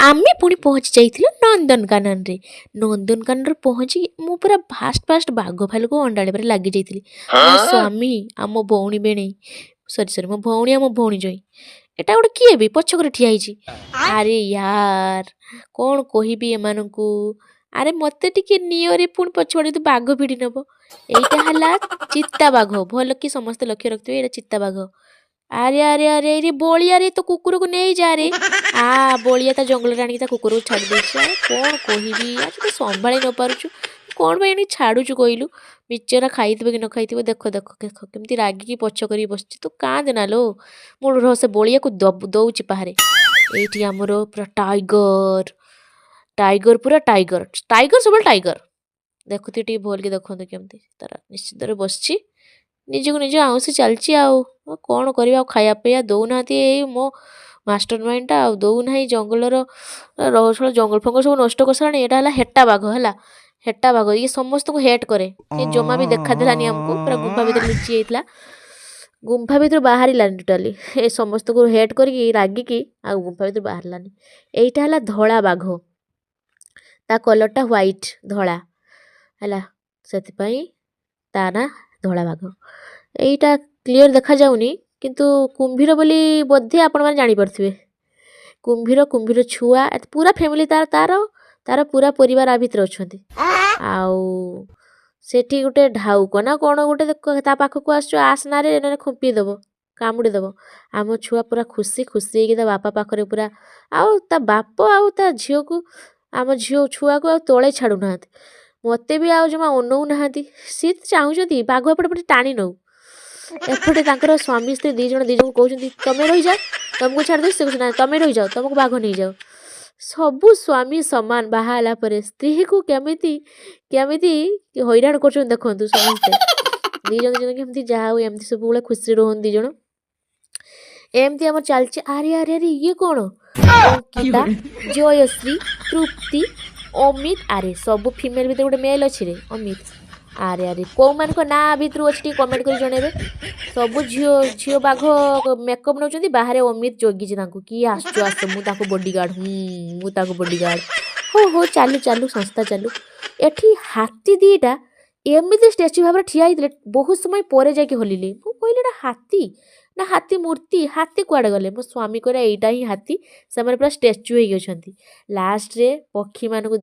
ଆମେ ପୁଣି ପହଞ୍ଚି ଯାଇଥିଲୁ ନନ୍ଦନକାନନରେ। ନନ୍ଦନକାନନରେ ପହଞ୍ଚିକି ମୁଁ ପୁରା ଫାଷ୍ଟ ଫାଷ୍ଟ ବାଘ ଭାଲୁକୁ ଅଣ୍ଡାଳିବାରେ ଲାଗି ଯାଇଥିଲି। ମୋ ସ୍ୱାମୀ ଆଉ ମୋ ଭଉଣୀ ବେଣେଇ, ସରି ସରି, ମୋ ଭଉଣୀ ଆଉ ମୋ ଭଉଣୀ ଜୋଇଁ। ଏଟା ଗୋଟେ କିଏ ବି ପଛକରେ ଠିଆ ହେଇଛି। ଆରେ ୟାର, କ'ଣ କହିବି ଏମାନଙ୍କୁ? ଆରେ ମୋତେ ଟିକେ ନିଅରେ, ପୁଣି ପଛଆଡ଼େ ଯଦି ବାଘ ଭିଡ଼ି ନେବ। ଏଇଟା ହେଲା ଚିତା ବାଘ। ଭଲ କି ସମସ୍ତେ ଲକ୍ଷ୍ୟ ରଖିଥିବେ, ଏଇଟା ଚିତା ବାଘ। ଆରେ ଆରେ ଆରେ ଆରେ, ବଳିଆରେ, ତୋ କୁକୁରକୁ ନେଇ ଯାରେ। ଆ ବଳିଆ ତା ଜଙ୍ଗଲରେ ଆଣିକି ତା କୁକୁରକୁ ଛାଡ଼ି ଦେଇଛି। ଆଉ କ'ଣ କହିବି? ଆଜି ତୁ ସମ୍ଭାଳି ନ ପାରୁଛୁ, କ'ଣ ପାଇଁ ଆଣିକି ଛାଡ଼ୁଛୁ କହିଲୁ? ବିଚରା ଖାଇଥିବ କି ନ ଖାଇଥିବ। ଦେଖ ଦେଖ ଦେଖ, କେମିତି ରାଗିକି ପଛ କରିକି ବସିଛି। ତୁ କାନ୍ଦେ ନା ଲୋ। ମୁଁ ରହ, ସେ ବଳିଆକୁ ଦଉଛି ପାହାରେ। ଏଇଠି ଆମର ପୁରା ଟାଇଗର, ଟାଇଗର, ପୁରା ଟାଇଗର, ଟାଇଗର, ସବୁବେଳେ ଟାଇଗର। ଦେଖୁଥିବେ, ଟିକେ ଭଲକି ଦେଖନ୍ତୁ, କେମିତି ତାର ନିଶ୍ଚିନ୍ତରେ ବସିଛି, ନିଜକୁ ନିଜ ଆଉଁସି ଚାଲିଛି। ଆଉ କ'ଣ କରିବା? ଆଉ ଖାଇବା ପିଇବା ଦେଉନାହାନ୍ତି। ଏଇ ମୋ ମାଷ୍ଟର ମାଇଣ୍ଡଟା ଆଉ ଦେଉନାହିଁ। ଜଙ୍ଗଲର ରହସ୍ୟ, ଜଙ୍ଗଲ ଫଙ୍ଗଲ ସବୁ ନଷ୍ଟ କରିସାରିଲାଣି। ଏଇଟା ହେଲା ହେଟା ବାଘ, ହେଲା ହେଟା ବାଘ। ଇଏ ସମସ୍ତଙ୍କୁ ହେଟ୍ କରେ। ଏ ଜମା ବି ଦେଖାଦେଲାନି ଆମକୁ, ପୁରା ଗୁମ୍ଫା ଭିତରେ ଲୁଚି ଯାଇଥିଲା। ଗୁମ୍ଫା ଭିତରୁ ବାହାରିଲାନି ଟୋଟାଲି। ଏ ସମସ୍ତଙ୍କୁ ହେଟ୍ କରିକି, ରାଗିକି ଆଉ ଗୁମ୍ଫା ଭିତରୁ ବାହାରିଲାନି। ଏଇଟା ହେଲା ଧଳା ବାଘ। ତା କଲର୍ଟା ହ୍ୱାଇଟ୍, ଧଳା ହେଲା, ସେଥିପାଇଁ ତା ନାଁ ଧଳା ବାଘ। ଏଇଟା କ୍ଲିଅର୍ ଦେଖାଯାଉନି, କିନ୍ତୁ କୁମ୍ଭୀର ବୋଲି ବୋଧେ ଆପଣମାନେ ଜାଣିପାରୁଥିବେ। କୁମ୍ଭୀର, କୁମ୍ଭୀର ଛୁଆ, ପୁରା ଫ୍ୟାମିଲି ତାର ତାର ତାର ପୁରା ପରିବାର ଆ ଭିତରେ ଅଛନ୍ତି। ଆଉ ସେଠି ଗୋଟେ ଢାଉକ ନା କ'ଣ ଗୋଟେ ତା ପାଖକୁ ଆସୁଛୁ, ଆସ ନାରେ, ନହେଲେ ଖୁମ୍ପି ଦେବ, କାମୁଡ଼ି ଦେବ। ଆମ ଛୁଆ ପୁରା ଖୁସି ଖୁସି ହେଇକି ତା ବାପା ପାଖରେ ପୁରା। ଆଉ ତା ବାପ ଆଉ ତା ଝିଅକୁ, ଆମ ଝିଅ ଛୁଆକୁ ଆଉ ତଳେ ଛାଡ଼ୁନାହାନ୍ତି। ମୋତେ ବି ଆଉ ଜମା ଅନଉନାହାନ୍ତି। ସିଏ ତ ଚାହୁଁଛନ୍ତି ବାଘ ଏପଟେ ପଟେ ଟାଣି ନେଉ। ଏପଟେ ତାଙ୍କର ସ୍ୱାମୀ ସ୍ତ୍ରୀ ଦୁଇ ଜଣ ଦୁଇ ଜଣଙ୍କୁ କହୁଛନ୍ତି, ତମେ ରହିଯାଅ, ତମକୁ ଛାଡ଼ିଦେବି। ସେ କହୁଛନ୍ତି, ନା, ତମେ ରହିଯାଅ, ତମକୁ ବାଘ ନେଇଯାଉ। ସବୁ ସ୍ୱାମୀ ସମାନ, ବାହା ହେଲା ପରେ ସ୍ତ୍ରୀକୁ କେମିତି କେମିତି ହଇରାଣ କରୁଛନ୍ତି ଦେଖନ୍ତୁ ସମସ୍ତେ ଦୁଇ ଜଣ ଦୁଇ ଜଣ କେମିତି। ଯାହା ହଉ, ଏମିତି ସବୁବେଳେ ଖୁସିରେ ରୁହନ୍ତି ଦୁଇ ଜଣ। ଏମିତି ଆମର ଚାଲିଛି। ଆରେ ଆରେ ଆରେ, ଇଏ କ'ଣ? ଅଙ୍କିତା, ଜୟଶ୍ରୀ, ତୃପ୍ତି, ଅମିତ। ଆରେ, ସବୁ ଫିମେଲ୍ ଭିତରେ ଗୋଟେ ମେଲ୍ ଅଛି ରେ, ଅମିତ। ଆରେ ଆରେ, କେଉଁମାନଙ୍କ ନାଁ ଭିତରୁ ଅଛି ଟିକେ କମେଣ୍ଟ କରି ଜଣେଇବେ। ସବୁ ଝିଅ ଝିଅ ବାଘ ମେକଅପ୍ ନେଉଛନ୍ତି ବାହାରେ। ଅମିତ ଜଗିଛି ତାଙ୍କୁ କି ଆସୁଛୁ ଆସ, ମୁଁ ତାକୁ ବଡ଼ିଗାର୍ଡ଼, ମୁଁ ତାକୁ ବଡ଼ିଗାର୍ଡ଼। ହଉ ହଉ, ଚାଲୁ ଚାଲୁ, ସଂସ୍ଥା ଚାଲୁ। ଏଠି ହାତୀ ଦୁଇଟା ଏମିତି ଷ୍ଟାଚ୍ୟୁ ଭାବରେ ଠିଆ ହେଇଥିଲେ, ବହୁତ ସମୟ ପରେ ଯାଇକି ହଲିଲେ। ମୁଁ କହିଲି, ଏଇଟା ହାତୀ ନା ହାତୀ ମୂର୍ତ୍ତି? ହାତୀ କୁଆଡ଼େ ଗଲେ? ମୋ ସ୍ୱାମୀ କହିଲେ, ଏଇଟା ହିଁ ହାତୀ, ସେମାନେ ପୁରା ଷ୍ଟାଚ୍ୟୁ ହେଇକି ଅଛନ୍ତି। ଲାଷ୍ଟରେ ପକ୍ଷୀମାନଙ୍କୁ